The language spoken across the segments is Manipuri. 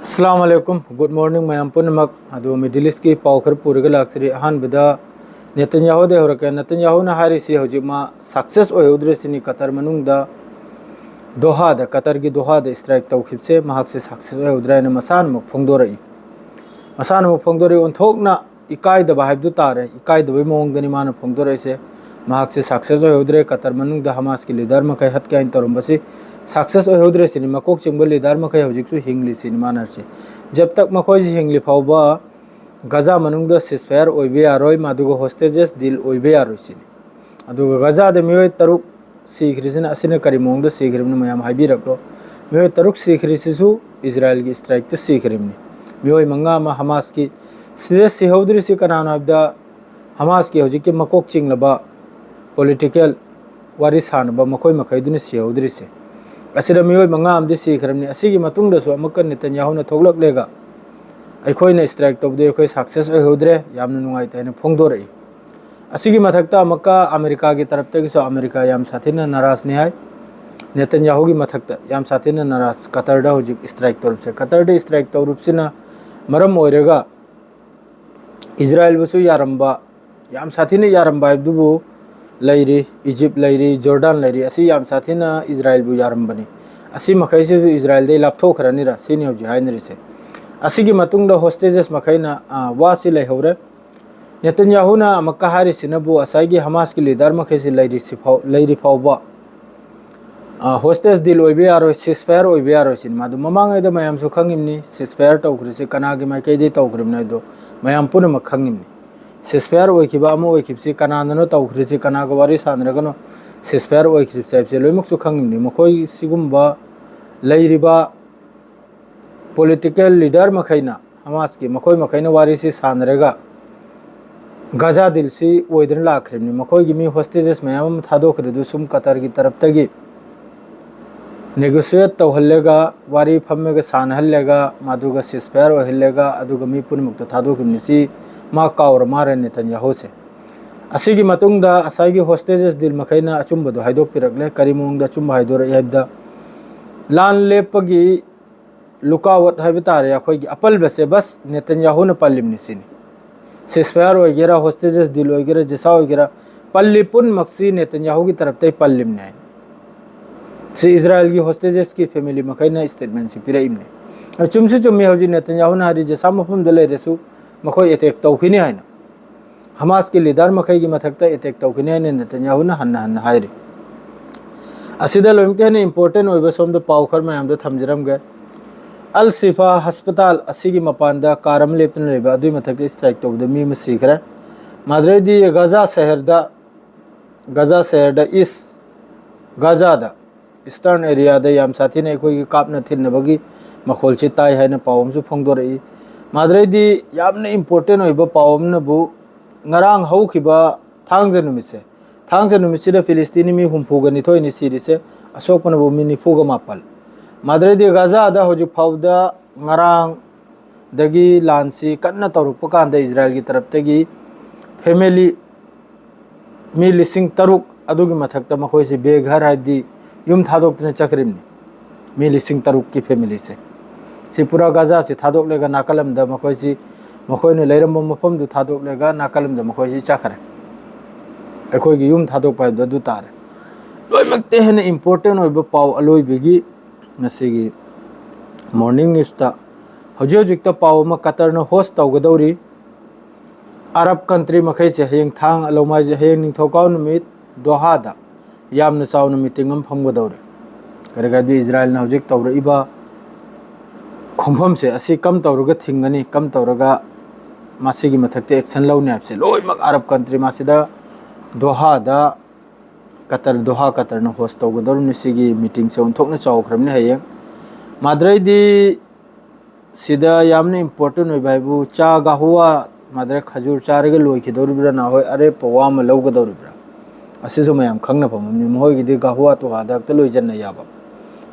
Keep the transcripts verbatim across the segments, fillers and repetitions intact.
ꯑꯁꯂꯥꯝ ꯑꯂꯩꯀꯨꯝ, ꯒꯨꯗ ꯃꯣꯔꯅꯤꯡ ꯃꯌꯥꯝ ꯄꯨꯝꯅꯃꯛ꯫ ꯑꯗꯨ ꯃꯤꯗꯜ ꯏꯁꯀꯤ ꯄꯥꯎ ꯈꯔ ꯄꯨꯔꯒ ꯂꯥꯛꯆꯔꯤ꯫ ꯑꯍꯥꯟꯕꯗ ꯅꯦꯇꯟꯌꯥꯍꯨꯗꯩ ꯍꯧꯔꯛꯀꯦ꯫ ꯅꯦꯇꯟꯌꯥꯍꯨꯅ ꯍꯥꯏꯔꯤꯁꯤ ꯍꯧꯖꯤꯛ ꯃꯥ ꯁꯛꯁꯦꯁ ꯑꯣꯏꯍꯧꯗ꯭ꯔꯦ ꯁꯤꯅꯤ꯫ ꯀꯇꯔ ꯃꯅꯨꯡꯗ ꯗꯣꯍꯥꯗ, ꯀꯇꯔꯒꯤ ꯗꯣꯍꯥꯗ ꯏꯁꯇ꯭ꯔꯥꯏꯛ ꯇꯧꯈꯤꯕꯁꯦ ꯃꯍꯥꯛꯁꯦ ꯁꯛꯁꯦꯁ ꯑꯣꯏꯍꯧꯗ꯭ꯔꯦ ꯍꯥꯏꯅ ꯃꯁꯥꯅꯃꯛ ꯐꯣꯡꯗꯣꯔꯛꯏ꯫ ꯃꯁꯥꯅꯃꯛ ꯐꯣꯡꯗꯣꯔꯛꯏ꯫ ꯑꯣꯟꯊꯣꯛꯅ ꯏꯀꯥꯏꯗꯕ ꯍꯥꯏꯕꯗꯨ ꯇꯥꯔꯦ꯫ ꯏꯀꯥꯏꯗꯕꯒꯤ ꯃꯑꯣꯡꯗꯅꯤ ꯃꯥꯅ ꯐꯣꯡꯗꯣꯔꯛꯏꯁꯦ꯫ ꯃꯍꯥꯛꯁꯦ ꯁꯛꯁꯦꯁ ꯑꯣꯏꯍꯧꯗ꯭ꯔꯦ꯫ ꯀꯇꯔ ꯃꯅꯨꯡꯗ ꯍꯃꯥꯁꯀꯤ ꯂꯤꯗꯔ ꯃꯈꯩ ꯍꯠꯀꯦ ꯍꯥꯏꯅ ꯇꯧꯔꯝꯕꯁꯤ ꯁꯛꯁꯦꯁ ꯑꯣꯏꯍꯧꯗ꯭ꯔꯦ ꯁꯤꯅꯤ꯫ ꯃꯀꯣꯛ ꯆꯤꯡꯕ ꯂꯤꯗꯔ ꯃꯈꯩ ꯍꯧꯖꯤꯛꯁꯨ ꯍꯤꯡꯂꯤ ꯁꯤꯅꯤ ꯃꯥꯅ ꯍꯥꯏꯔꯤꯁꯦ꯫ ꯖꯕ ꯇꯛ ꯃꯈꯣꯏꯁꯤ ꯍꯤꯡꯂꯤ ꯐꯥꯎꯕ ꯒꯖꯥ ꯃꯅꯨꯡꯗ ꯁꯤꯁꯐꯥꯌꯔ ꯑꯣꯏꯕ ꯌꯥꯔꯣꯏ, ꯃꯗꯨꯒ ꯍꯣꯁꯇꯦꯖꯦꯁ ꯗꯤꯜ ꯑꯣꯏꯕ ꯌꯥꯔꯣꯏ ꯁꯤꯅꯤ꯫ ꯑꯗꯨꯒ ꯒꯖꯥꯗ ꯃꯤꯑꯣꯏ ꯇꯔꯨꯛ ꯁꯤꯈ꯭ꯔꯤꯁꯤꯅ, ꯑꯁꯤꯅ ꯀꯔꯤ ꯃꯑꯣꯡꯗ ꯁꯤꯈ꯭ꯔꯤꯕꯅꯣ ꯃꯌꯥꯝ ꯍꯥꯏꯕꯤꯔꯛꯂꯣ꯫ ꯃꯤꯑꯣꯏ ꯇꯔꯨꯛ ꯁꯤꯈ꯭ꯔꯤꯁꯤꯁꯨ ꯏꯖꯔꯥꯏꯜꯒꯤ ꯏꯁꯇ꯭ꯔꯥꯏꯛꯇ ꯁꯤꯈ꯭ꯔꯤꯕꯅꯤ꯫ ꯃꯤꯑꯣꯏ ꯃꯉꯥ ꯑꯃ ꯍꯃꯥꯁꯀꯤ꯫ ꯁꯤꯗ ꯁꯤꯍꯧꯗ꯭ꯔꯤꯁꯤ ꯀꯅꯥꯅꯣ ꯍꯥꯏꯕꯗ, ꯍꯃꯥꯁꯀꯤ ꯍꯧꯖꯤꯛꯀꯤ ꯃꯀꯣꯛ ꯆꯤꯡꯂꯕ ꯄꯣꯂꯤꯇꯤꯀꯦꯜ ꯋꯥꯔꯤ ꯁꯥꯅꯕ ꯃꯈꯣꯏ ꯃꯈꯩꯗꯨꯅ ꯁꯤꯍꯧꯗ꯭ꯔꯤꯁꯦ꯫ ꯑꯁꯤꯗ ꯃꯤꯑꯣꯏ ꯃꯉꯥ ꯑꯃꯗꯤ ꯁꯤꯈ꯭ꯔꯕꯅꯤ꯫ ꯑꯁꯤꯒꯤ ꯃꯇꯨꯡꯗꯁꯨ ꯑꯃꯨꯛꯀ ꯅꯦꯇꯟꯌꯥꯍꯨꯅ ꯊꯣꯛꯂꯛꯂꯒ ꯑꯩꯈꯣꯏꯅ ꯏꯁꯇ꯭ꯔꯥꯏꯛ ꯇꯧꯕꯗ ꯑꯩꯈꯣꯏ ꯁꯛꯁꯦꯁ ꯑꯣꯏꯍꯧꯗ꯭ꯔꯦ, ꯌꯥꯝꯅ ꯅꯨꯡꯉꯥꯏꯇꯦ ꯍꯥꯏꯅ ꯐꯣꯡꯗꯣꯔꯛꯏ꯫ ꯑꯁꯤꯒꯤ ꯃꯊꯛꯇ ꯑꯃꯨꯛꯀ ꯑꯃꯦꯔꯤꯀꯥꯒꯤ ꯇꯔꯞꯇꯒꯤꯁꯨ ꯑꯃꯦꯔꯤꯀꯥ ꯌꯥꯝ ꯁꯥꯊꯤꯅ ꯅꯥꯔꯥꯖꯅꯤ ꯍꯥꯏ꯫ ꯅꯦꯇꯟꯌꯥꯍꯨꯒꯤ ꯃꯊꯛꯇ ꯌꯥꯝ ꯁꯥꯊꯤꯅ ꯅꯥꯔꯥꯖ꯫ ꯀꯇꯔꯗ ꯍꯧꯖꯤꯛ ꯏꯁꯇ꯭ꯔꯥꯏꯛ ꯇꯧꯔꯤꯕꯁꯦ, ꯀꯇꯔꯗ ꯏꯁꯇ꯭ꯔꯥꯏꯛ ꯇꯧꯔꯤꯕꯁꯤꯅ ꯃꯔꯝ ꯑꯣꯏꯔꯒ ꯏꯖꯔꯥꯏꯜꯕꯨꯁꯨ ꯌꯥꯔꯝꯕ, ꯌꯥꯝ ꯁꯥꯊꯤꯅ ꯌꯥꯔꯝꯕ ꯍꯥꯏꯕꯗꯨꯕꯨ ꯂꯩꯔꯤ, ꯏꯖꯤꯞ ꯂꯩꯔꯤ, ꯖꯣꯔꯗꯥꯟ ꯂꯩꯔꯤ, ꯑꯁꯤ ꯌꯥꯝ ꯁꯥꯊꯤꯅ ꯏꯖꯔꯥꯏꯜꯕꯨ ꯌꯥꯔꯝꯕꯅꯤ꯫ ꯑꯁꯤ ꯃꯈꯩꯁꯤꯁꯨ ꯏꯖꯔꯥꯏꯜꯗꯩ ꯂꯥꯞꯊꯣꯛꯈ꯭ꯔꯅꯤꯔ ꯁꯤꯅꯤ ꯍꯧꯖꯤꯛ ꯍꯥꯏꯅꯔꯤꯁꯦ꯫ ꯑꯁꯤꯒꯤ ꯃꯇꯨꯡꯗ ꯍꯣꯁꯇꯦꯖꯦꯁ ꯃꯈꯩꯅ, ꯑ, ꯋꯥꯁꯤ ꯂꯩꯍꯧꯔꯦ꯫ ꯅꯦꯇꯟꯌꯥꯍꯨꯅ ꯑꯃꯨꯛꯀ ꯍꯥꯏꯔꯤꯁꯤꯅꯕꯨ ꯉꯁꯥꯏꯒꯤ ꯍꯃꯥꯁꯀꯤ ꯂꯤꯗꯔ ꯃꯈꯩꯁꯤ ꯂꯩꯔꯤꯁꯤ ꯐꯥꯎ-, ꯂꯩꯔꯤ ꯐꯥꯎꯕ, ꯑ, ꯍꯣꯁꯇꯦꯖ ꯗꯤꯜ ꯑꯣꯏꯕ ꯌꯥꯔꯣꯏ, ꯁꯤꯁꯐꯥꯌꯔ ꯑꯣꯏꯕ ꯌꯥꯔꯣꯏ ꯁꯤꯅꯤ꯫ ꯃꯥꯗꯨ ꯃꯃꯥꯡꯉꯩꯗ ꯃꯌꯥꯝꯁꯨ ꯈꯪꯉꯤꯕꯅꯤ, ꯁꯤꯁꯐꯥꯌꯔ ꯇꯧꯈ꯭ꯔꯤꯁꯤ ꯀꯅꯥꯒꯤ ꯃꯥꯏꯀꯩꯗꯒꯤ ꯇꯧꯈ꯭ꯔꯤꯕꯅꯣ ꯍꯥꯏꯗꯣ ꯃꯌꯥꯝ ꯄꯨꯝꯅꯃꯛ ꯈꯪꯉꯤꯕꯅꯤ꯫ ꯁꯤꯁꯐꯥꯌꯔ ꯑꯣꯏꯈꯤꯕ ꯑꯃ ꯑꯣꯏꯈꯤꯕꯁꯤ ꯀꯅꯥꯅꯅꯣ ꯇꯧꯈ꯭ꯔꯤꯁꯤ, ꯀꯅꯥꯒ ꯋꯥꯔꯤ ꯁꯥꯟꯅꯔꯒꯅꯣ ꯁꯤꯁꯐꯥꯌꯔ ꯑꯣꯏꯈ꯭ꯔꯤꯕꯁꯦ ꯍꯥꯏꯕꯁꯦ ꯂꯣꯏꯅꯃꯛꯁꯨ ꯈꯪꯉꯤꯕꯅꯤ꯫ ꯃꯈꯣꯏ ꯁꯤꯒꯨꯝꯕ ꯂꯩꯔꯤꯕ ꯄꯣꯂꯤꯇꯤꯀꯦꯜ ꯂꯤꯗꯔ ꯃꯈꯩꯅ, ꯍꯃꯥꯁꯀꯤ, ꯃꯈꯣꯏ ꯃꯈꯩꯅ ꯋꯥꯔꯤꯁꯤ ꯁꯥꯟꯅꯔꯒ ꯒꯥꯖꯥ ꯗꯤꯜꯁꯤ ꯑꯣꯏꯗꯅ ꯂꯥꯛꯈ꯭ꯔꯤꯕꯅꯤ꯫ ꯃꯈꯣꯏꯒꯤ ꯃꯤ ꯍꯣꯁꯇꯦꯖꯦꯁ ꯃꯌꯥꯝ ꯑꯃ ꯊꯥꯗꯣꯛꯈ꯭ꯔꯦ꯫ ꯑꯗꯨ ꯁꯨꯝ ꯀꯇꯔꯒꯤ ꯇꯔꯞꯇꯒꯤ ꯅꯦꯒꯣꯁꯤꯌꯦꯠ ꯇꯧꯍꯜꯂꯒ, ꯋꯥꯔꯤ ꯐꯝꯃꯒ ꯁꯥꯟꯅꯍꯜꯂꯒ, ꯃꯗꯨꯒ ꯁꯤꯁꯐꯥꯌꯔ ꯑꯣꯏꯍꯜꯂꯒ, ꯑꯗꯨꯒ ꯃꯤ ꯄꯨꯝꯅꯃꯛꯇ ꯊꯥꯗꯣꯛꯈꯤꯕꯅꯤ꯫ ꯁꯤ ꯃꯥ ꯀꯥꯎꯔ ꯃꯥꯔꯦ ꯅꯦꯇꯟꯌꯥꯍꯨꯁꯦ꯫ ꯑꯁꯤꯒꯤ ꯃꯇꯨꯡꯗ ꯉꯁꯥꯏꯒꯤ ꯍꯣꯁꯇꯦꯖꯦꯁ ꯗꯤꯜ ꯃꯈꯩꯅ ꯑꯆꯨꯝꯕꯗꯣ ꯍꯥꯏꯗꯣꯛꯄꯤꯔꯛꯂꯦ꯫ ꯀꯔꯤ ꯃꯑꯣꯡꯗ ꯑꯆꯨꯝꯕ ꯍꯥꯏꯗꯣꯔꯛꯏ ꯍꯥꯏꯕꯗ, ꯂꯥꯟ ꯂꯦꯞꯄꯒꯤ ꯂꯨꯀꯥꯋꯠ ꯍꯥꯏꯕ ꯇꯥꯔꯦ, ꯑꯩꯈꯣꯏꯒꯤ ꯑꯄꯜꯕꯁꯦ ꯕꯁ ꯅꯦꯇꯟꯌꯥꯍꯨꯅ ꯄꯜꯂꯤꯕꯅꯤ ꯁꯤꯅꯤ꯫ ꯁꯤꯁꯐꯌꯥꯔ ꯑꯣꯏꯒꯦꯔꯥ, ꯍꯣꯁꯇꯦꯖꯦꯁ ꯗꯤꯜ ꯑꯣꯏꯒꯦꯔꯥ, ꯖꯦꯁꯥ ꯑꯣꯏꯒꯦꯔꯥ, ꯄꯜꯂꯤ ꯄꯨꯝꯅꯃꯛꯁꯤ ꯅꯦꯇꯟꯌꯥꯍꯨꯒꯤ ꯇꯔꯞꯇꯩ ꯄꯜꯂꯤꯕꯅꯤ ꯍꯥꯏꯅ꯫ ꯁꯤ ꯏꯖꯔꯥꯏꯜꯒꯤ ꯍꯣꯁꯇꯦꯖꯦꯁꯀꯤ ꯐꯦꯃꯤꯂꯤ ꯃꯈꯩꯅ ꯁ꯭ꯇꯦꯠꯃꯦꯟꯁꯤ ꯄꯤꯔꯛꯏꯕꯅꯤ꯫ ꯑ, ꯆꯨꯝꯁꯨ ꯆꯨꯝꯃꯤ, ꯍꯧꯖꯤꯛ ꯅꯦꯇꯟꯌꯥꯍꯨꯅ ꯍꯥꯏꯔꯤ ꯖꯦꯁꯥ ꯃꯐꯝꯗ ꯂꯩꯔꯁꯨ ꯃꯈꯣꯏ ꯑꯦꯇꯦꯛ ꯇꯧꯈꯤꯅꯤ ꯍꯥꯏꯅ꯫ ꯍꯃꯥꯁꯀꯤ ꯂꯤꯗꯔ ꯃꯈꯩꯒꯤ ꯃꯊꯛꯇ ꯑꯦꯇꯦꯛ ꯇꯧꯈꯤꯅꯤ ꯍꯥꯏꯅ ꯅꯦꯇꯟꯌꯥꯍꯨꯅ ꯍꯟꯅ ꯍꯟꯅ ꯍꯥꯏꯔꯤ꯫ ꯑꯁꯤꯗ ꯂꯣꯏꯅꯃꯛꯇ ꯍꯦꯟꯅ ꯏꯝꯄꯣꯔꯇꯦꯟ ꯑꯣꯏꯕ ꯁꯣꯝꯗ ꯄꯥꯎ ꯈꯔ ꯃꯌꯥꯝꯗꯣ ꯊꯝꯖꯔꯝꯒꯦ꯫ ꯑꯜ ꯁꯤꯐꯥ ꯍꯁꯄꯇꯥꯜ ꯑꯁꯤꯒꯤ ꯃꯄꯥꯟꯗ ꯀꯥꯔ ꯑꯃ ꯂꯦꯞꯇꯨꯅ ꯂꯩꯕ ꯑꯗꯨꯒꯤ ꯃꯊꯛꯇ ꯏꯁꯇ꯭ꯔꯥꯏꯛ ꯇꯧꯕꯗ ꯃꯤ ꯑꯃ ꯁꯤꯈ꯭ꯔꯦ꯫ ꯃꯥꯗ꯭ꯔꯩꯗꯤ ꯒꯖꯥ ꯁꯍꯔꯗ, ꯒꯖꯥ ꯁꯍꯔꯗ ꯏꯁ ꯒꯖꯥꯗ, ꯏꯁꯇꯔꯟ ꯑꯦꯔꯤꯌꯥꯗ ꯌꯥꯝ ꯁꯥꯊꯤꯅ ꯑꯩꯈꯣꯏꯒꯤ ꯀꯥꯞꯅ ꯊꯤꯟꯅꯕꯒꯤ ꯃꯈꯣꯜꯁꯤ ꯇꯥꯏ ꯍꯥꯏꯅ ꯄꯥꯎ ꯑꯃꯁꯨ ꯐꯣꯡꯗꯣꯔꯛꯏ꯫ ꯃꯥꯗ꯭ꯔꯩꯗꯤ ꯌꯥꯝꯅ ꯏꯝꯄꯣꯔꯇꯦꯟ ꯑꯣꯏꯕ ꯄꯥꯎ ꯑꯃꯅꯕꯨ, ꯉꯔꯥꯡ ꯍꯧꯈꯤꯕ ꯊꯥꯡꯖ ꯅꯨꯃꯤꯠꯁꯦ, ꯊꯥꯡꯖ ꯅꯨꯃꯤꯠꯁꯤꯗ ꯐꯤꯂꯤꯁꯇꯤꯅꯤ ꯃꯤ ꯍꯨꯝꯐꯨꯒ ꯅꯤꯊꯣꯏꯅꯤ ꯁꯤꯔꯤꯁꯦ, ꯑꯁꯣꯛꯄꯅꯕꯨ ꯃꯤ ꯅꯤꯐꯨꯒ ꯃꯥꯄꯜ꯫ ꯃꯥꯗ꯭ꯔꯩꯗꯤ ꯒꯖꯥꯗ ꯍꯧꯖꯤꯛ ꯐꯥꯎꯗ, ꯉꯔꯥꯡꯗꯒꯤ ꯂꯥꯟꯁꯤ ꯀꯟꯅ ꯇꯧꯔꯛꯄ ꯀꯥꯟꯗ ꯏꯖꯔꯥꯏꯜꯒꯤ ꯇꯔꯞꯇꯒꯤ ꯐꯦꯃꯤꯂꯤ ꯃꯤ ꯂꯤꯁꯤꯡ ꯇꯔꯨꯛ ꯑꯗꯨꯒꯤ ꯃꯊꯛꯇ ꯃꯈꯣꯏꯁꯤ ꯕꯦꯘꯔ ꯍꯥꯏꯕꯗꯤ ꯌꯨꯝ ꯊꯥꯗꯣꯛꯇꯨꯅ ꯆꯠꯈ꯭ꯔꯤꯕꯅꯤ꯫ ꯃꯤ ꯂꯤꯁꯤꯡ ꯇꯔꯨꯛꯀꯤ ꯐꯦꯃꯤꯂꯤꯁꯦ꯫ ꯁꯤ ꯄꯨꯔꯥ ꯒꯖꯥꯁꯤ ꯊꯥꯗꯣꯛꯂꯒ ꯅꯥꯀꯜ ꯑꯃꯗ ꯃꯈꯣꯏꯁꯤ, ꯃꯈꯣꯏꯅ ꯂꯩꯔꯝꯕ ꯃꯐꯝꯗꯨ ꯊꯥꯗꯣꯛꯂꯒ ꯅꯥꯀꯜ ꯑꯃꯗ ꯃꯈꯣꯏꯁꯤ ꯆꯠꯈ꯭ꯔꯦ꯫ ꯑꯩꯈꯣꯏꯒꯤ ꯌꯨꯝ ꯊꯥꯗꯣꯛꯄ ꯍꯥꯏꯕꯗꯣ ꯑꯗꯨ ꯇꯥꯔꯦ꯫ ꯂꯣꯏꯅꯃꯛꯇ ꯍꯦꯟꯅ ꯏꯝꯄꯣꯔꯇꯦꯟ ꯑꯣꯏꯕ ꯄꯥꯎ ꯑꯂꯣꯏꯕꯒꯤ ꯉꯁꯤꯒꯤ ꯃꯣꯔꯅꯤꯡ ꯅ꯭ꯌꯨꯁꯇ ꯍꯧꯖꯤꯛ ꯍꯧꯖꯤꯛꯇ ꯄꯥꯎ ꯑꯃ ꯀꯇꯔꯅ ꯍꯣꯁ ꯇꯧꯒꯗꯧꯔꯤ꯫ ꯑꯔꯕ ꯀꯟꯇ꯭ꯔꯤ ꯃꯈꯩꯁꯦ ꯍꯌꯦꯡ ꯊꯥꯡ, ꯂꯧꯃꯥꯏꯁꯦ ꯍꯌꯦꯡ ꯅꯤꯡꯊꯧꯀꯥꯕ ꯅꯨꯃꯤꯠ ꯗꯣꯍꯥꯗ ꯌꯥꯝꯅ ꯆꯥꯎꯅ ꯃꯤꯇꯤꯡ ꯑꯃ ꯐꯝꯒꯗꯧꯔꯤ꯫ ꯀꯔꯤꯒꯤꯅꯣ ꯍꯥꯏꯕꯗꯤ ꯏꯖꯔꯥꯏꯜꯅ ꯍꯧꯖꯤꯛ ꯇꯧꯔꯛꯏꯕ ꯈꯣꯡꯐꯝꯁꯦ ꯑꯁꯤ ꯀꯝ ꯇꯧꯔꯒ ꯊꯤꯡꯒꯅꯤ, ꯀꯝ ꯇꯧꯔꯒ ꯃꯁꯤꯒꯤ ꯃꯊꯛꯇ ꯑꯦꯛꯁꯟ ꯂꯧꯅꯤ ꯍꯥꯏꯕꯁꯦ ꯂꯣꯏꯅꯃꯛ ꯑꯔꯕ ꯀꯟꯇ꯭ꯔꯤ ꯃꯁꯤꯗ ꯗꯣꯍꯥꯗ ꯀꯇꯔ, ꯗꯣꯍꯥ ꯀꯇꯔꯅ ꯍꯣꯁ ꯇꯧꯒꯗꯧꯔꯤꯕꯅꯤ꯫ ꯁꯤꯒꯤ ꯃꯤꯇꯤꯡꯁꯦ ꯑꯣꯟꯊꯣꯛꯅ ꯆꯥꯎꯈ꯭ꯔꯕꯅꯤ ꯍꯌꯦꯡ꯫ ꯃꯥꯗ꯭ꯔꯩꯗꯤ ꯁꯤꯗ ꯌꯥꯝꯅ ꯏꯝꯄꯣꯔꯇꯦꯟ ꯑꯣꯏꯕ ꯍꯥꯏꯕꯨ ꯆꯥ ꯒꯥꯍꯨꯋꯥ, ꯃꯥꯗ꯭ꯔꯩ ꯈꯖꯨꯔ ꯆꯥꯔꯒ ꯂꯣꯏꯈꯤꯗꯧꯔꯤꯕ꯭ꯔꯥ, ꯅꯍꯥꯟꯋꯥꯏ ꯑꯔꯦꯞꯄ ꯋꯥ ꯑꯃ ꯂꯧꯒꯗꯧꯔꯤꯕ꯭ꯔꯥ? ꯑꯁꯤꯁꯨ ꯃꯌꯥꯝ ꯈꯪꯅ ꯐꯝꯃꯕꯅꯤ꯫ ꯃꯈꯣꯏꯒꯤꯗꯤ ꯒꯥꯍꯨꯋꯥ ꯇꯣꯍꯥꯗ ꯍꯦꯛꯇ ꯂꯣꯏꯁꯤꯟꯅ ꯌꯥꯕ꯫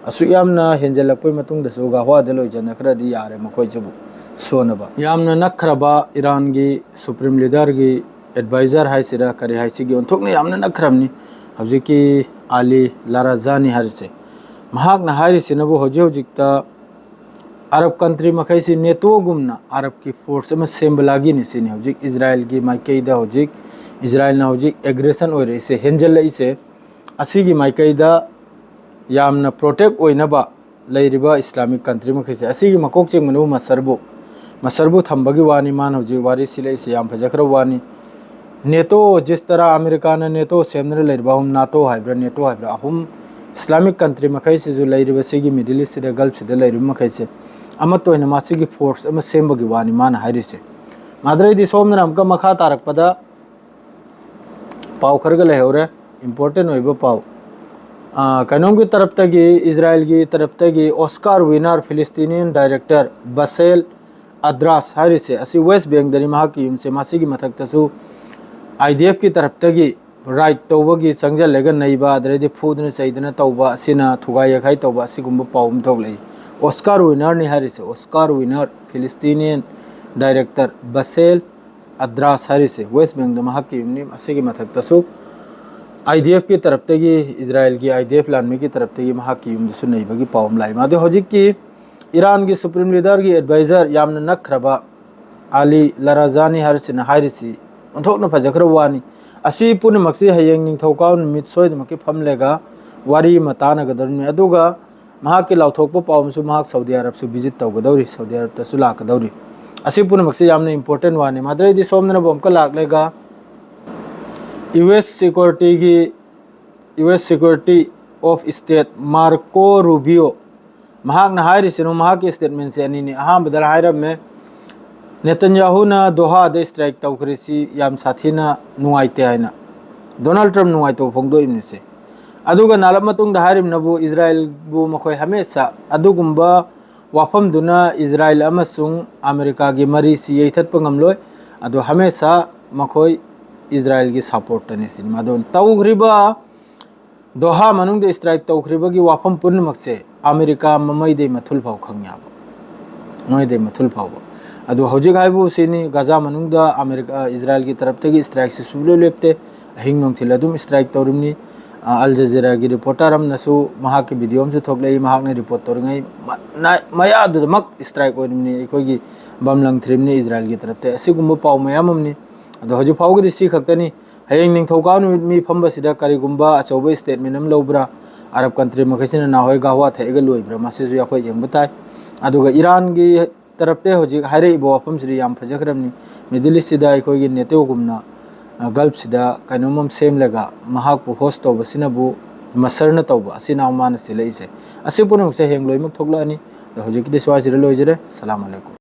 ꯑꯁꯨꯛ ꯌꯥꯝꯅ ꯍꯦꯟꯖꯜꯂꯛꯄꯩ ꯃꯇꯨꯡꯗꯁꯨ ꯒꯥꯍꯨꯋꯥꯗ ꯂꯣꯏꯁꯤꯟꯅꯈ꯭ꯔꯗꯤ ꯌꯥꯔꯦ ꯃꯈꯣꯏꯁꯤꯕꯨ ꯁꯣꯟꯅꯕ꯫ ꯌꯥꯝꯅ ꯅꯛꯈ꯭ꯔꯕ ꯏꯔꯥꯟꯒꯤ ꯁꯨꯄ꯭ꯔꯤꯝ ꯂꯤꯗꯔꯒꯤ ꯑꯦꯗꯚꯥꯏꯖꯔ ꯍꯥꯏꯁꯤꯔꯥ ꯀꯔꯤ ꯍꯥꯏꯁꯤꯒꯦ, ꯑꯣꯟꯊꯣꯛꯅ ꯌꯥꯝꯅ ꯅꯛꯈ꯭ꯔꯕꯅꯤ ꯍꯧꯖꯤꯛꯀꯤ ꯑꯂꯤ ꯂꯥꯔꯥꯖꯥꯅꯤ ꯍꯥꯏꯔꯤꯁꯦ꯫ ꯃꯍꯥꯛꯅ ꯍꯥꯏꯔꯤꯁꯤꯅꯕꯨ ꯍꯧꯖꯤꯛ ꯍꯧꯖꯤꯛꯇ ꯑꯔꯕ ꯀꯟꯇ꯭ꯔꯤ ꯃꯈꯩꯁꯤ ꯅꯦꯇꯣꯒꯨꯝꯅ ꯑꯔꯕꯀꯤ ꯐꯣꯔꯁ ꯑꯃ ꯁꯦꯝꯕ ꯂꯥꯒꯤꯅꯤ ꯁꯤꯅꯤ ꯍꯧꯖꯤꯛ ꯏꯖꯔꯥꯏꯜꯒꯤ ꯃꯥꯏꯀꯩꯗ ꯍꯧꯖꯤꯛ ꯏꯖꯔꯥꯏꯜꯅ ꯍꯧꯖꯤꯛ ꯑꯦꯒ꯭ꯔꯦꯁꯟ ꯑꯣꯏꯔꯛꯏꯁꯦ, ꯍꯦꯟꯖꯜꯂꯛꯏꯁꯦ꯫ ꯑꯁꯤꯒꯤ ꯃꯥꯏꯀꯩꯗ ꯌꯥꯝꯅ ꯄ꯭ꯔꯣꯇꯦꯛ ꯑꯣꯏꯅꯕ ꯂꯩꯔꯤꯕ ꯏꯁꯂꯥꯃꯤꯛ ꯀꯟꯇ꯭ꯔꯤ ꯃꯈꯩꯁꯦ, ꯑꯁꯤꯒꯤ ꯃꯀꯣꯛ ꯆꯤꯡꯕꯅꯕꯨ ꯃꯁꯔꯕꯨ, ꯃꯁꯔꯕꯨ ꯊꯝꯕꯒꯤ ꯋꯥꯅꯤ꯫ ꯃꯥꯅ ꯍꯧꯖꯤꯛ ꯋꯥꯔꯤ ꯁꯤꯜꯂꯛꯏꯁꯦ ꯌꯥꯝ ꯐꯖꯈ꯭ꯔꯕ ꯋꯥꯅꯤ꯫ ꯅꯦꯇꯣ ꯖꯤꯁ ꯇꯔꯥ, ꯑꯃꯦꯔꯤꯀꯥꯅ ꯅꯦꯇꯣ ꯁꯦꯝꯗꯨꯅ ꯂꯩꯔꯤꯕ ꯑꯍꯨꯝ, ꯅꯥꯇꯣ ꯍꯥꯏꯕ꯭ꯔꯥ, ꯅꯦꯇꯣ ꯍꯥꯏꯕ꯭ꯔꯥ, ꯑꯍꯨꯝ ꯏꯁꯂꯥꯃꯤꯛ ꯀꯟꯇ꯭ꯔꯤ ꯃꯈꯩꯁꯤꯁꯨ ꯂꯩꯔꯤꯕ ꯁꯤꯒꯤ ꯃꯤꯗꯜ ꯏꯁꯁꯤꯗ, ꯒꯜꯐꯁꯤꯗ ꯂꯩꯔꯤꯕ ꯃꯈꯩꯁꯦ ꯑꯃꯠꯇ ꯑꯣꯏꯅ ꯃꯁꯤꯒꯤ ꯐꯣꯔꯁ ꯑꯃ ꯁꯦꯝꯕꯒꯤ ꯋꯥꯅꯤ ꯃꯥꯅ ꯍꯥꯏꯔꯤꯁꯦ꯫ ꯃꯥꯗ꯭ꯔꯩꯗꯤ ꯁꯣꯝꯗꯅ ꯑꯃꯨꯛꯀ ꯃꯈꯥ ꯇꯥꯔꯛꯄꯗ ꯄꯥꯎ ꯈꯔꯒ ꯂꯩꯍꯧꯔꯦ, ꯏꯝꯄꯣꯔꯇꯦꯟ ꯑꯣꯏꯕ ꯄꯥꯎ꯫ ꯑꯥ, ꯀꯩꯅꯣꯝꯒꯤ ꯇꯔꯞꯇꯒꯤ, ꯏꯖꯔꯥꯏꯜꯒꯤ ꯇꯔꯞꯇꯒꯤ ꯑꯣꯁꯀꯥꯔ ꯋꯤꯅꯔ ꯐꯤꯂꯤꯁꯇꯤꯅꯤꯌꯟ ꯗꯥꯏꯔꯦꯛꯇꯔ ꯕꯁꯦꯜ ꯑꯗ꯭ꯔꯥꯁ ꯍꯥꯏꯔꯤꯁꯦ, ꯑꯁꯤ ꯋꯦꯁ ꯕꯦꯡꯗꯅꯤ ꯃꯍꯥꯛꯀꯤ ꯌꯨꯝꯁꯦ꯫ ꯃꯁꯤꯒꯤ ꯃꯊꯛꯇꯁꯨ ꯑꯥꯏ ꯗꯤ ꯑꯦꯐꯀꯤ ꯇꯔꯞꯇꯒꯤ ꯔꯥꯏꯠ ꯇꯧꯕꯒꯤ ꯆꯪꯁꯤꯜꯂꯒ ꯅꯩꯕ, ꯑꯗꯩꯗꯤ ꯐꯨꯗꯅ ꯆꯩꯗꯅ ꯇꯧꯕ ꯑꯁꯤꯅ ꯊꯨꯒꯥꯏ ꯌꯩꯈꯥꯏ ꯇꯧꯕ ꯑꯁꯤꯒꯨꯝꯕ ꯄꯥꯎ ꯑꯃ ꯊꯣꯛꯂꯛꯏ꯫ ꯑꯣꯁꯀꯥꯔ ꯋꯤꯅꯔꯅꯤ ꯍꯥꯏꯔꯤꯁꯦ, ꯑꯣꯁꯀꯥꯔ ꯋꯤꯅꯔ ꯐꯤꯂꯤꯁꯇꯤꯅꯤꯌꯟ ꯗꯥꯏꯔꯦꯛꯇꯔ ꯕꯁꯦꯜ ꯑꯗ꯭ꯔꯥꯁ ꯍꯥꯏꯔꯤꯁꯦ ꯋꯦꯁ ꯕꯦꯡꯗ ꯃꯍꯥꯛꯀꯤ ꯌꯨꯝꯅꯤ꯫ ꯑꯁꯤꯒꯤ ꯃꯊꯛꯇꯁꯨ I D ꯑꯦꯐꯀꯤ ꯇꯔꯞꯇꯒꯤ, ꯏꯖꯔꯥꯏꯜꯒꯤ I D F ꯂꯥꯟꯃꯤꯒꯤ ꯇꯔꯞꯇꯒꯤ ꯃꯍꯥꯛꯀꯤ ꯌꯨꯝꯗꯁꯨ ꯅꯩꯕꯒꯤ ꯄꯥꯎ ꯑꯃ ꯂꯥꯛꯏ꯫ ꯃꯥꯗꯤ ꯍꯧꯖꯤꯛꯀꯤ ꯏꯔꯥꯟꯒꯤ ꯁꯨꯄ꯭ꯔꯤꯝ ꯂꯤꯗꯔꯒꯤ ꯑꯦꯗꯚꯥꯏꯖꯔ ꯌꯥꯝꯅ ꯅꯛꯈ꯭ꯔꯕ ꯑꯂꯤ ꯂꯔꯥꯖꯥꯅꯤ ꯍꯥꯏꯔꯤꯁꯤꯅ ꯍꯥꯏꯔꯤꯁꯤ ꯑꯣꯟꯊꯣꯛꯅ ꯐꯖꯈ꯭ꯔꯕ ꯋꯥꯅꯤ꯫ ꯑꯁꯤ ꯄꯨꯝꯅꯃꯛꯁꯤ ꯍꯌꯦꯡ ꯅꯤꯡꯊꯧꯀꯥꯕ ꯅꯨꯃꯤꯠ ꯁꯣꯏꯗꯅꯃꯛꯀꯤ ꯐꯝꯂꯒ ꯋꯥꯔꯤ ꯑꯃ ꯇꯥꯟꯅꯒꯗꯧꯔꯤꯕꯅꯤ꯫ ꯑꯗꯨꯒ ꯃꯍꯥꯛꯀꯤ ꯂꯥꯎꯊꯣꯛꯄ ꯄꯥꯎ ꯑꯃꯁꯨ ꯃꯍꯥꯛ ꯁꯥꯎꯗꯤ ꯑꯔꯕꯁꯨ ꯚꯤꯖꯤꯠ ꯇꯧꯒꯗꯧꯔꯤ, ꯁꯥꯎꯗꯤ ꯑꯔꯕꯇꯁꯨ ꯂꯥꯛꯀꯗꯧꯔꯤ꯫ ꯑꯁꯤ ꯄꯨꯝꯅꯃꯛꯁꯤ ꯌꯥꯝꯅ ꯏꯝꯄꯣꯔꯇꯦꯟ ꯋꯥꯅꯤ꯫ ꯃꯗꯨꯗꯩꯗꯤ ꯁꯣꯝꯗꯅꯕꯨ ꯑꯃꯨꯛꯀ ꯂꯥꯛꯂꯒ ꯌꯨ ꯑꯦꯁ ꯁꯦꯀ꯭ꯌꯨꯔꯤꯇꯤꯒꯤ, U S security of state Marco Rubio ꯃꯍꯥꯛꯅ ꯍꯥꯏꯔꯤꯁꯤꯅ, ꯃꯍꯥꯛꯀꯤ ꯁ꯭ꯇꯦꯠꯃꯦꯟꯁꯦ ꯑꯅꯤꯅꯤ꯫ ꯑꯍꯥꯟꯕꯗ ꯍꯥꯏꯔꯝꯃꯦ, ꯅꯦꯇꯟꯌꯥꯍꯨꯅ ꯗꯣꯍꯥꯗ ꯁ꯭ꯇ꯭ꯔꯥꯏꯛ ꯇꯧꯈ꯭ꯔꯤꯁꯤ ꯌꯥꯝ ꯁꯥꯊꯤꯅ ꯅꯨꯡꯉꯥꯏꯇꯦ ꯍꯥꯏꯅ ꯗꯣꯅꯥꯜꯗ ꯇ꯭ꯔꯝꯞ ꯅꯨꯡꯉꯥꯏꯇꯕ ꯐꯣꯡꯗꯣꯛꯏꯕꯅꯤꯁꯦ꯫ ꯑꯗꯨꯒ ꯅꯥꯜꯂꯕ ꯃꯇꯨꯡꯗ ꯍꯥꯏꯔꯤꯕꯅꯕꯨ ꯏꯖꯔꯥꯏꯜꯕꯨ ꯃꯈꯣꯏ ꯍꯃꯦꯁꯥ ꯑꯗꯨꯒꯨꯝꯕ ꯋꯥꯐꯝꯗꯨꯅ ꯏꯖꯔꯥꯏꯜ ꯑꯃꯁꯨꯡ ꯑꯃꯦꯔꯤꯀꯥꯒꯤ ꯃꯔꯤꯁꯤ ꯌꯩꯊꯠꯄ ꯉꯝꯂꯣꯏ꯫ ꯑꯗꯣ ꯍꯃꯦꯁꯥ ꯃꯈꯣꯏ ꯏꯖꯔꯥꯏꯜꯒꯤ ꯁꯄꯣꯔꯠꯇꯅꯤ ꯁꯤꯅꯤ꯫ ꯃꯗꯨ ꯇꯧꯈ꯭ꯔꯤꯕ ꯗꯣꯍꯥ ꯃꯅꯨꯡꯗ ꯁ꯭ꯇ꯭ꯔꯥꯏꯛ ꯇꯧꯈ꯭ꯔꯤꯕꯒꯤ ꯋꯥꯐꯝ ꯄꯨꯝꯅꯃꯛꯁꯦ ꯑꯃꯦꯔꯤꯀꯥ ꯃꯃꯩꯗꯩ ꯃꯊꯨꯜ ꯐꯥꯎ ꯈꯪ ꯌꯥꯕ, ꯃꯃꯩꯗꯩ ꯃꯊꯨꯜ ꯐꯥꯎꯕ꯫ ꯑꯗꯨ ꯍꯧꯖꯤꯛ ꯍꯥꯏꯕꯨ ꯁꯤꯅꯤ, ꯒꯥꯖꯥ ꯃꯅꯨꯡꯗ ꯑꯃꯦꯔꯤꯀꯥ, ꯏꯖꯔꯥꯏꯜꯒꯤ ꯇꯔꯞꯇꯒꯤ ꯁ꯭ꯇ꯭ꯔꯥꯏꯛꯁꯤ ꯁꯨꯡꯂꯦꯞ ꯂꯦꯞꯇꯦ, ꯑꯍꯤꯡ ꯅꯨꯡꯊꯤꯜ ꯑꯗꯨꯝ ꯁ꯭ꯇ꯭ꯔꯥꯏꯛ ꯇꯧꯔꯤꯕꯅꯤ꯫ ꯑ, ꯑꯜ ꯖꯖꯤꯔꯥꯒꯤ ꯔꯤꯄꯣꯔꯇꯔ ꯑꯃꯅꯁꯨ ꯃꯍꯥꯛꯀꯤ ꯚꯤꯗꯤꯑꯣ ꯑꯃꯁꯨ ꯊꯣꯛꯂꯛꯏ꯫ ꯃꯍꯥꯛꯅ ꯔꯤꯄꯣꯔꯠ ꯇꯧꯔꯤꯉꯩ ꯃ-, ꯅ-, ꯃꯌꯥꯗꯨꯗꯃꯛ ꯁ꯭ꯇ꯭ꯔꯥꯏꯛ ꯑꯣꯏꯔꯤꯕꯅꯤ, ꯑꯩꯈꯣꯏꯒꯤ ꯕꯝ ꯂꯪꯊ꯭ꯔꯤꯕꯅꯤ ꯏꯖꯔꯥꯏꯜꯒꯤ ꯇꯔꯞꯇ꯫ ꯑꯁꯤꯒꯨꯝꯕ ꯄꯥꯎ ꯃꯌꯥꯝ ꯑꯃꯅꯤ꯫ ꯑꯗꯣ ꯍꯧꯖꯤꯛ ꯐꯥꯎꯕꯒꯤꯗꯤ ꯁꯤ ꯈꯛꯇꯅꯤ꯫ ꯍꯌꯦꯡ ꯅꯤꯡꯊꯧꯀꯥꯕ ꯅꯨꯃꯤꯠ ꯃꯤ ꯐꯝꯕꯁꯤꯗ ꯀꯔꯤꯒꯨꯝꯕ ꯑꯆꯧꯕ ꯁ꯭ꯇꯦꯠꯃꯦꯟ ꯑꯃ ꯂꯧꯕ꯭ꯔꯥ, ꯑꯔꯕ ꯀꯟꯇ꯭ꯔꯤ ꯃꯈꯩꯁꯤꯅ ꯅꯍꯥꯟꯋꯥꯏ ꯒꯍꯋꯥ ꯊꯛꯑꯒ ꯂꯣꯏꯕ꯭ꯔꯥ, ꯃꯁꯤꯁꯨ ꯑꯩꯈꯣꯏ ꯌꯦꯡꯕ ꯇꯥꯏ꯫ ꯑꯗꯨꯒ ꯏꯔꯥꯟꯒꯤ ꯇꯔꯞꯇ ꯍꯧꯖꯤꯛ ꯍꯥꯏꯔꯛꯏꯕ ꯋꯥꯐꯝꯁꯤꯗꯤ ꯌꯥꯝ ꯐꯖꯈ꯭ꯔꯕꯅꯤ꯫ ꯃꯤꯗꯜ ꯏꯁꯁꯤꯗ ꯑꯩꯈꯣꯏꯒꯤ ꯅꯦꯇꯣꯒꯨꯝꯅ, ꯑ, ꯒꯜꯐꯁꯤꯗ ꯀꯩꯅꯣꯝ ꯑꯃ ꯁꯦꯝꯂꯒ ꯃꯍꯥꯛꯄꯨ ꯍꯣꯁ ꯇꯧꯕꯁꯤꯅꯕꯨ ꯃꯁꯔꯅ ꯇꯧꯕ ꯑꯁꯤꯅ ꯃꯥꯅ ꯁꯤꯜꯂꯛꯏꯁꯦ꯫ ꯑꯁꯤ ꯄꯨꯝꯅꯃꯛꯁꯦ ꯍꯌꯦꯡ ꯂꯣꯏꯅꯃꯛ ꯊꯣꯛꯂꯛꯑꯅꯤ꯫ ꯑꯗꯣ ꯍꯧꯖꯤꯛꯀꯤꯗꯤ ꯁ꯭ꯋꯥꯏꯁꯤꯗ ꯂꯣꯏꯖꯔꯦ꯫ ꯁꯂꯥꯝ ꯑꯂꯩꯀꯨꯝ꯫